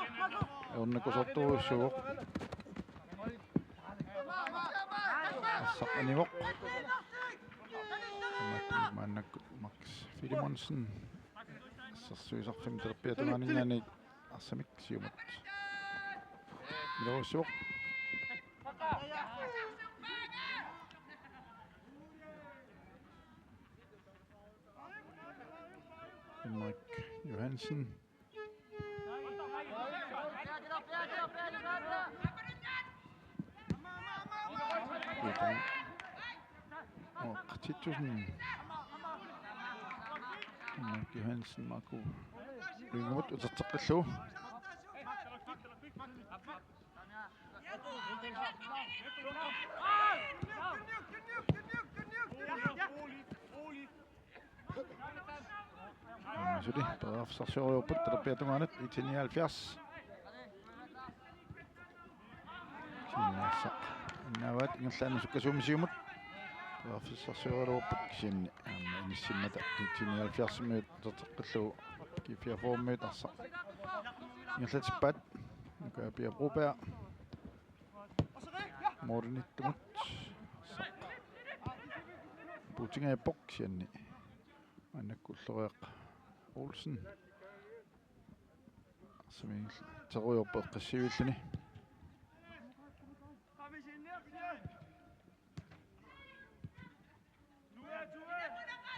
ajornakusoortorujussuuvoq. Arsaq anivoq. Maannakkut Max Filemonsen. Assersuisarfimmi talerpiata tungaaninngaanniit arsamik siumut iluarussuaq. Henrik Johansen. Henrik Titussen. Henrik Johansen, Marco Lyngemut uterteqqillugu. Suli periarfissarsiorujoorput talerpiata tungaanut IT nioghalvfjerds. Siunnersoq innaavaat ingerlaannaq sukkasuumik siumut. Periarfissarsioraluarput kisianni aamma inissimmata IT nioghalvfjerdsimiut uterteqqillugu G fireogfyrremiut arsaq ingerlatippaat. Nuka Pia Broberg. Målimiittumut arsaq puutingajapput kisianni maannakkut Ulloriaq Olsen. Arsamik terujoorpoq eqqissiivilluni.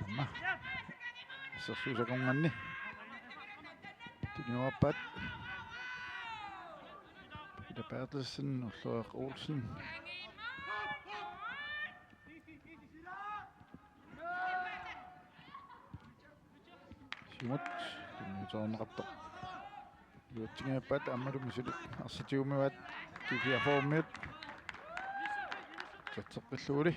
Aamma assersuisarnanngorluni tuniorpaat. Berthelsen, Ulrik Olsen. Siumut, tunniuteqarpoq. Iluatsinngippat aammalu misili arsaq tigumivaat G fireogfyrre-miut. Uterteqqillugulu.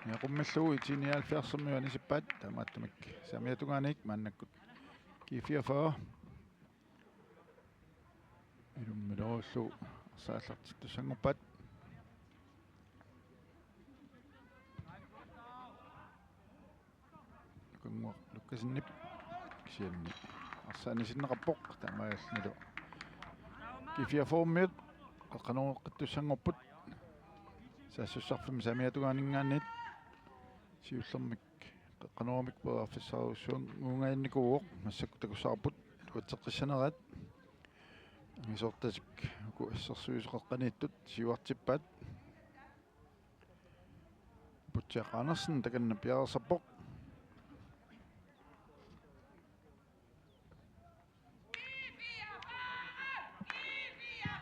Niaqummillugu I T nioghalvfjerds-imiut anisippaat, taamaattumik saamiata tungaaniit maannakkut G fireogfyrre. Ilummiloorullugu arsaq aallartittussanngorpaat. Nukannguaq Lukassenip kisianni arsaq anisinneqarpoq, taamaalillunilu G fireogfyrre-miut qeqqanooreqqittussanngorput. Saassussarfimmi saamiata tungaaninngaanniit siullermik qeqqanooramik periarfissarujussuanngornikuuvoq, massakkut takussavarput iluatseqqissanerat. Angisoortatik uku assersuisoqaqqaniittut siuartippaat. Putsiaq Andersen takanna piareersarpoq.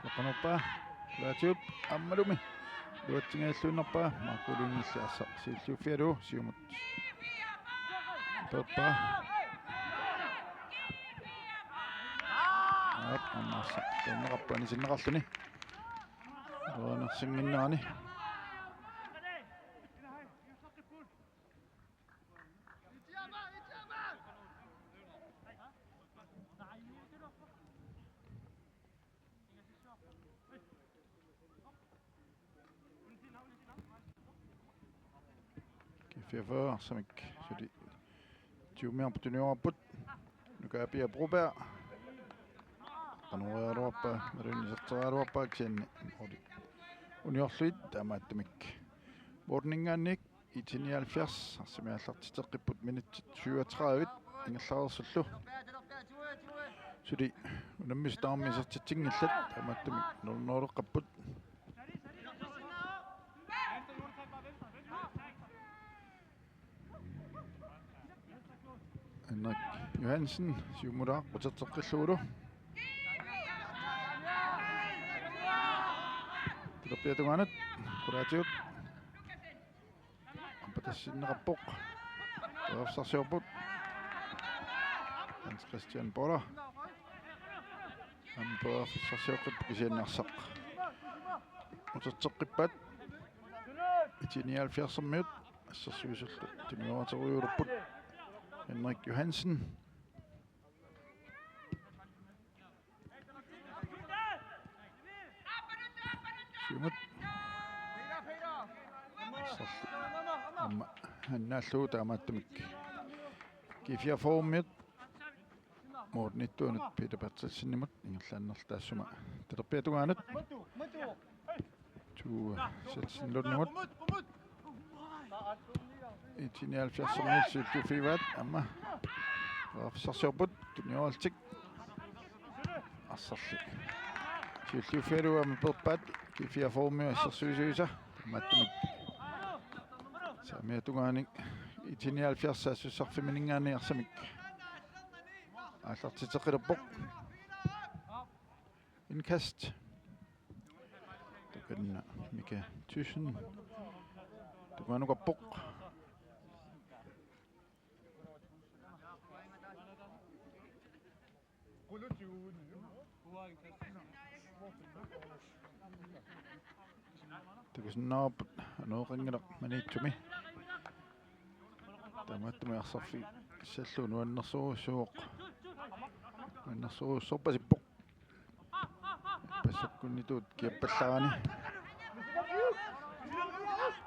Qeqqanoorpaa, Laatiut, aammalumi iluatsinngilluinnarpaa, Marco Lyngelli arsaq siulliuffigalugu, siumut peerpaa. Aap, aamma arsaq taanneqarpoq anisinneqarluni. Uanersinnginnerani. G fireogfyrre arsamik suli tigumiarput tuniorarput. Nuka Pia Broberg. Qanoreeraluarpaa, imaluunniit iserteriaraluarpaa kisianni måli uniorlugu, taamaattumik måliminngaanniit I T nioghalvfjerds arsamik aallartitseqqipput, minutsit syvogtredive ingerlareersullu. Suli unammisut tamarmik isertitsinngillat, taamaattumik nul nul-eqqapput. Henrik Johansen siumulaaq uterteqqillugulu. Talerpiata tungaanut qulaatigut. Aamma tassinneqarpoq. Periarfissarsiorput Hans Christian Boller. Aamma periarfissarsioqqipput kisianni arsaq uterteqqippaat. I T nioghalvfjerds-imiut assersuisullu tunioraaterujulerput. Henrik Johansen. Siumut. Arsaq aamma annaallugu, taamaattumik G fireogfyrre-miut målimiittuanut Peter Berthelsenimut ingerlaannarlugu taassuma talerpiata tungaanut. Tue Svendsen Lundimut. I T nioghalvfjerds-imiut siulliuffigaat, aamma periarfissarsiorput, tunioraallutik. Arsarli siulliuffigalugu aamma peerpaat, G fireogfyrre-miut assersuisuisa, taamaattumik saamiata tungaani I T nioghalvfjerds saassussarfimminngaanniit arsamik aallartitseqqilerpoq. Indkast. Takanna Mika Thyssen. Tungaanukarpoq. Takusinnaavarput anooqanngilaq Maniitsumi. Taamaattumik arsarfissallugu nuannersorujussuuvoq. Nuannersorujussuorpasippoq. Passakkunnitut kiappallaraani.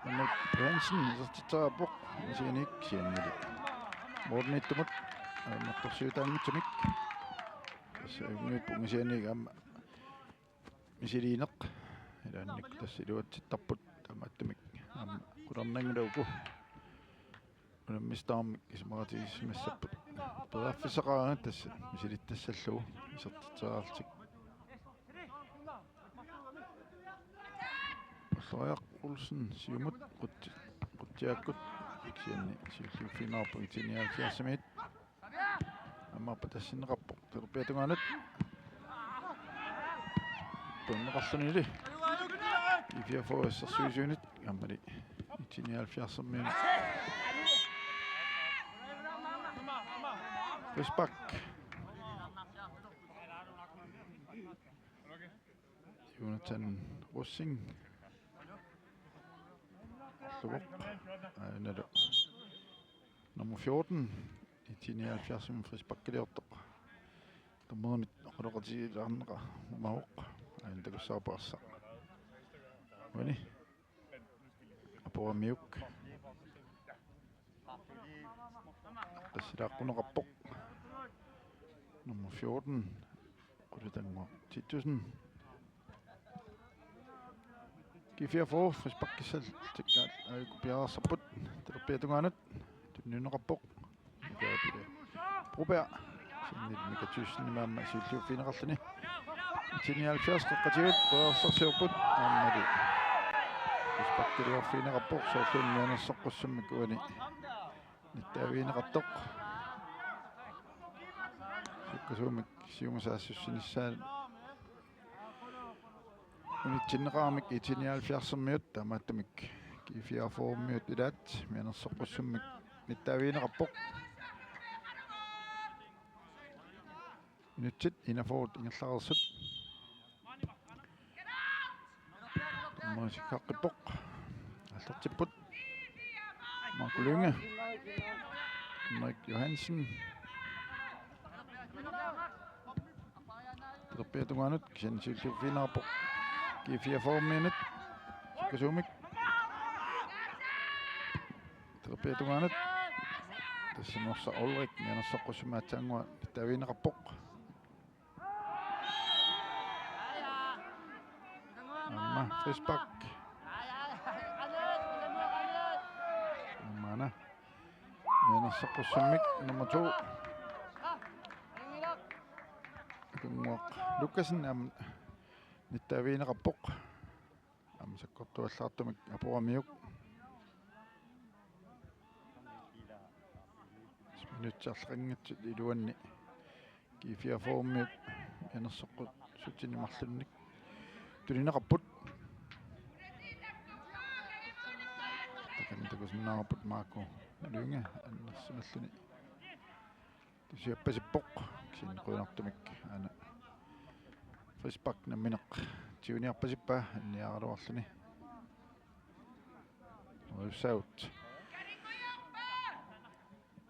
Henrik Johansen isertitseriarpoq. Isianik siannili. Målimiittumut. Aamma torsiutaanngitsumik. Tassa ajunngilaq ungasianik aamma misiliineq. Ilaannikkut tassa iluatsittarput, taamaattumik aamma qularnanngilaq uku unammisut tamarmik isumaqatigiissimassapput. Periarfissaqaraangat tassa misilittassarlugu isertitseriarlutik. Ulloriaq Olsen siumut, Qutsi-, Qutsiakkut. Siulliuffigineqarpoq I T nioghalvfjerdsimiit. Aamma patassinneqarpoq talerpiata tungaanut. Tunneqarluni I T fireogfyrre assersuisuinit, aammali I T nioghalvfjerdsimiit. Frispark. Jonathan Rosing. Luuk. Aanalu. Nummer fjorten. I T nioghalvfjerdsimi frisparkiliortoq. Dommerimit oqaloqatigilaarneqarpoq. Aana takussavarput arsaq. Uani. Aporamiuk. Qassilaaqqunneqarpoq. Nummer fjorten. Qulitannguaq Titussen. G fireogfyrre, frisparkissallutik aajuku piareersarput. Talerpiata tungaanut. Tunniunneqarpoq. Gabriel Broberg. Sinnil Mika Thyssen-imit aamma siulliuffigineqarluni. I T nioghalvfjerds qeqqatigut periarfissarsiorput aammali. Frisparkiliorfigineqarpoq soorluuna mianersoqqussummik uani. Nittaavigineqartoq. Sukkasuumik siumut saassussinissaa. Unitsinneqaramik I T nioghalvfjerdsimiut, taamaattumik G fireogfyrremiut ilaat, mianersoqqussummik nittaavigineqarpoq. Minutsit enogfyrre ingerlareersut. Dommerit isikkoqarpoq. Aallartipput. Marco Lynge. Henrik Johansen. Talerpiata tungaanut kisianni siulliuffigineqarpoq G fireogfyrremiunit. Sukkasuumik. Talerpiata tungaanut. Tassa Norsaq Ulrik mianersoqqussummik aatsaannguaq nittaavigineqarpoq. Aamma frispark. Aamma aana. Mianersoqqussummik nummer to. Akunguaq Lukassen aamma nittaavigineqarpoq. Aamma sakkortuallaartumik Aporamiuk. Minutsit arlaqanngitsut iluanni G fireogfyrremiut mianersoqqussutsinik marlunnik tunineqarput. Takanna takusinnaavarput Marco Lynge annersimalluni. Tusiappasippoq, kisianni qujanartumik aana frispark nammineq tiguniarpasippaa anniaaraluarluni. Uussaavut.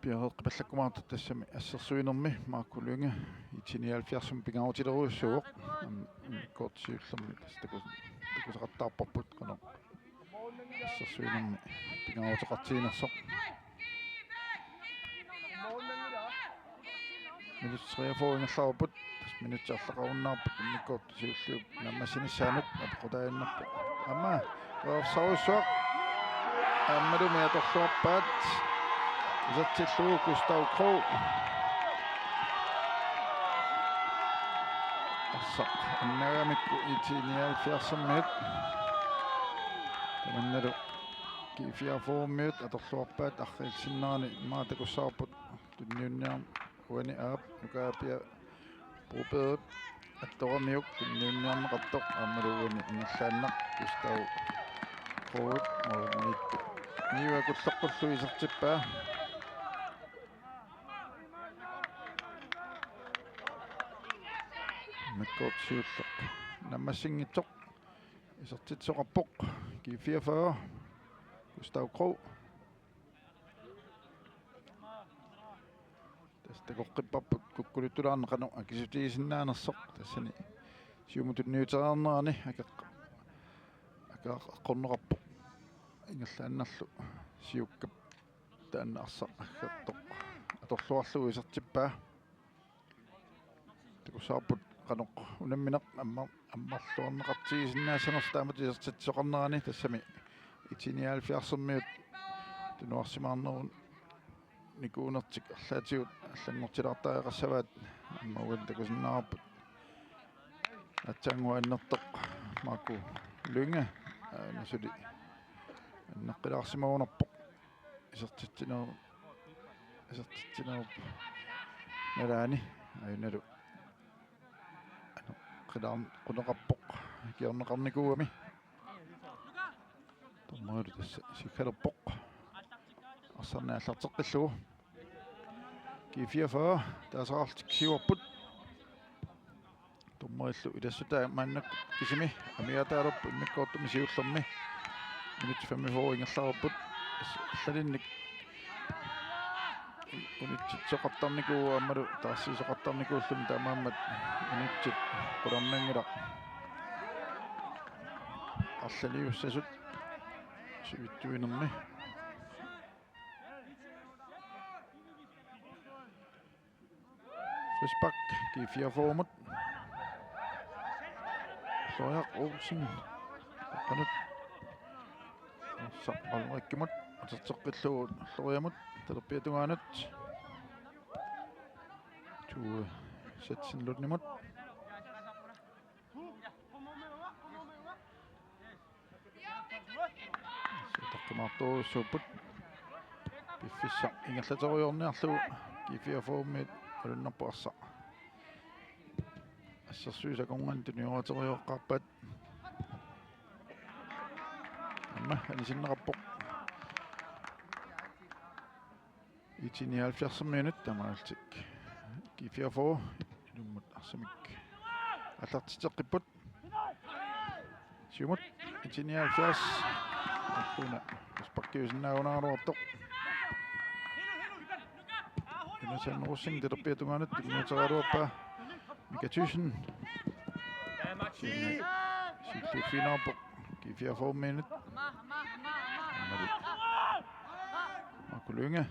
Piareeqqipallakkumaartoq tassami assersuinermi Marco Lynge I T nioghalvfjerdsimi pingaarutilerujussuuvoq. Am-, immikkoortoq siullermi tassa taku-, takusaqattaarparput qanoq assersuinermi pingaaruteqartiginersoq. Minut treogfyrre ingerlareerput. Tassa minutsit arlaqarunnaarput immikkoortoq siulliup naammassinissaanut apeqqutaaginnarpoq. Aamma periarfissarujussuaq. Aammalumi atorluarpaat. Isertillugu Gustav Krog. Arsaq annaagamikku I T nioghalvfjerdsimiut. Tamannalu G fireogfyrremiut atorluarpaat arriilsinnerani immaqa takussavarput tunniunniarneq uani aap Nukaapia Brobergip Aporamiuk tunniunniarneqartoq aammalu uani ingerlaannaq Gustav Krogip målimiittoq. Niua Kulloqqullu isertippaa. Immikkoortoq siulleq naammassinngitsoq isertitsisoqarpoq G fireogfyrre Gustav Krog. Tassa takoqqipparput kukkuluttulaarneq qanoq akisoqatigiissinnaanersoq tassani siumut tunniutereernerani akeq-, akeqarneqarpoq ingerlaannarlu siukkap taanna arsaq aggertoq atorluarlugu isertippaa. Takussavarput qanoq unammineq amma-, ammarluarneqartigisinnaassanersoq taamatut isertitsisoqarnerani tassami I T nioghalvfjerdsimiut tunuarsimaarnerunikuunertik arlaatigut allanngortilaartariaqassavaat aamma uani takusinnaavarput. Aatsaannguaq annertoq Marco Lynge aana suli anneqqilaarsimagunarpoq. isertitsinerup, isertitsinerup nalaani ajunalu qilaarn-, quneqarpoq, ikiorneqarnikuugami. Dommerillu tassa sikkalerpoq. Arsarneq aallarteqqillugu. G fireogfyrre, taasaarlutik siuarput. Dommerillu ilassutaa maannakkut kisimi amigaataalerpoq immikkoortumi siullermi. Minut femogfyrre ingerlareerput. Allalinnik unitsit soqartarnikuuaat aammalu taarsiisoqartarnikuulluni, taamaammat unitsit qularnanngilaq arlaliussasut sivitsuinermi. Frispark G fireogfyrremut. Florian Olsen. Qanut. Sa Ulrikimut. Aterteqqillugu Floriamut. Talerpiata tungaanut. Tue Setsen Lundimut. Siutakkumaartorujussuupput. Piffissaq ingerlaterujoorniarlugu G fireogfyrremiut malunnarpoq arsaq. Assersuisut akornanni tunioraaterujoqqaarpaat. Aamma anisinneqarpoq. IT nioghalvfjerdsimiunit taamaalillutik G fireogfyrre ilummut arsamik aallartitseqqipput. Siumut IT nioghalvfjerds. Una frisparkiusinnaagunaraluartoq. Jonathan Rosing talerpiata tungaanut tunniuteriaraluarpaa. Mika Thyssen. Siumut siulliuffigineqarpoq G fireogfyrremiunit. Marco Lynge.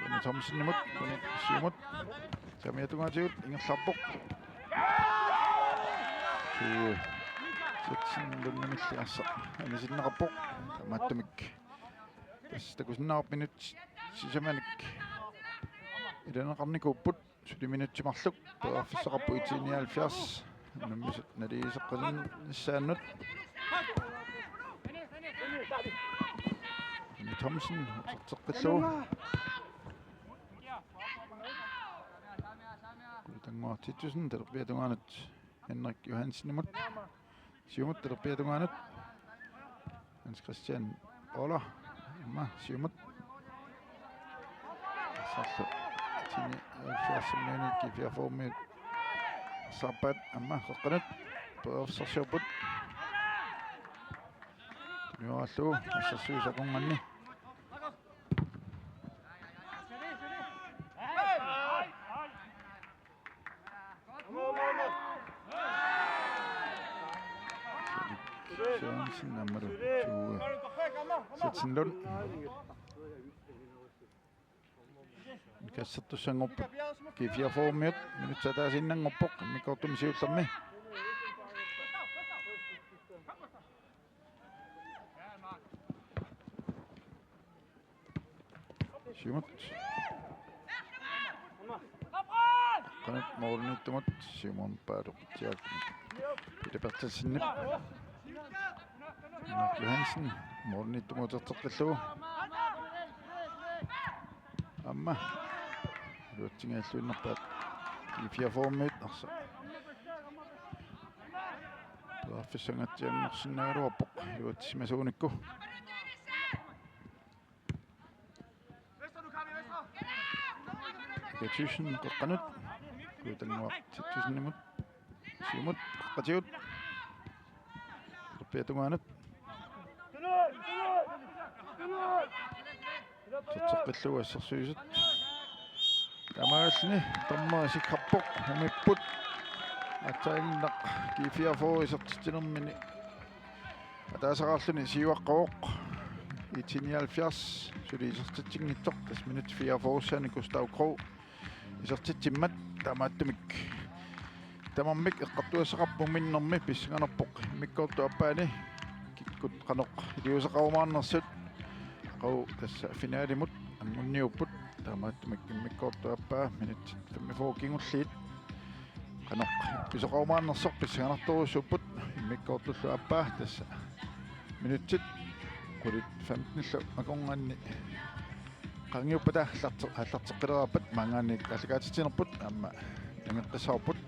Benny Thomsenimut, Benny siumut. Taamaatungaatigut ingerlappoq. Tue Setsen Lundimilli arsaq anisinneqarpoq. Taamaattumik tassa takusinnaavarput minut sisamanik ilaneqarnikuupput. Suli minutsit marluk periarfissaqarpoq IT nioghalvfjerds. Unammisut naligiseqqinnissaannut. Benny Thomsen aterteqqillugu. Kuitannguaq Titussen talerpiata tungaanut Henrik Johansenimut. Siumut talerpiata tungaanut. Hans Christian Paula. Aamma siumut. Arsarlu. IT nioghalvfjerdsimiunit G fireogfyrremiut arsaarpaat aamma qeqqanut. Periarfissarsiorput. Tunioraallugu assersuisut akornanni. Sørensen aammalu Tue Setsen Lund. Inkassertussanngorput G fireogfyrremiut, minutsit ataasiinnanngorpoq immikkoortumi siullermi. Siumut. Qanut målimiittumut, Simon Paaduk Jack. Peter Berthelsenip. Mark Johansen, målimiittumut aterteqqillugu. Aamma. Iluatsinngilluinnarpaat G fireogfyrremiut arsaq. Periarfissangaatsianngorsinnaagaluarpoq iluatsimasuunikku. Thyssen qeqqanut. Kuitannguaq Thyssen-imut. Siumut qeqqatigut. Talerpiata tungaanut. Aterteqqillugu assersuisut. Taamaalilluni dommeri sikkarpoq, umipput. Aatsaannguaq G fireogfyrre isertitsinermini ataasaqarluni siuaqqavoq. IT nioghalvfjerds suli isertitsinngitsoq, tassa minut fireogfyrre-ssaani Gustav Krog isertitsimmat. Taamaattumik tamarmik eqqartugassaqarput, minnermi pissanganarpoq immikkoortup aappaani kikkut qanoq iliuuseqarumaarnersut. Aqagu tassa finalimut angunniupput. Taamaattumik immikkoortup aappaa minutsit femogfyrre kingulliit qanoq ippisoqarumaarnersoq pissanganartorujussuupput. Immikkoortullu aappaa tassa minutsit Qulit femtenillu akornanni qaangiuppata aallarteqqileraarpat maanngaanniit aallakaatitsinerput aamma nangeqqissavarput.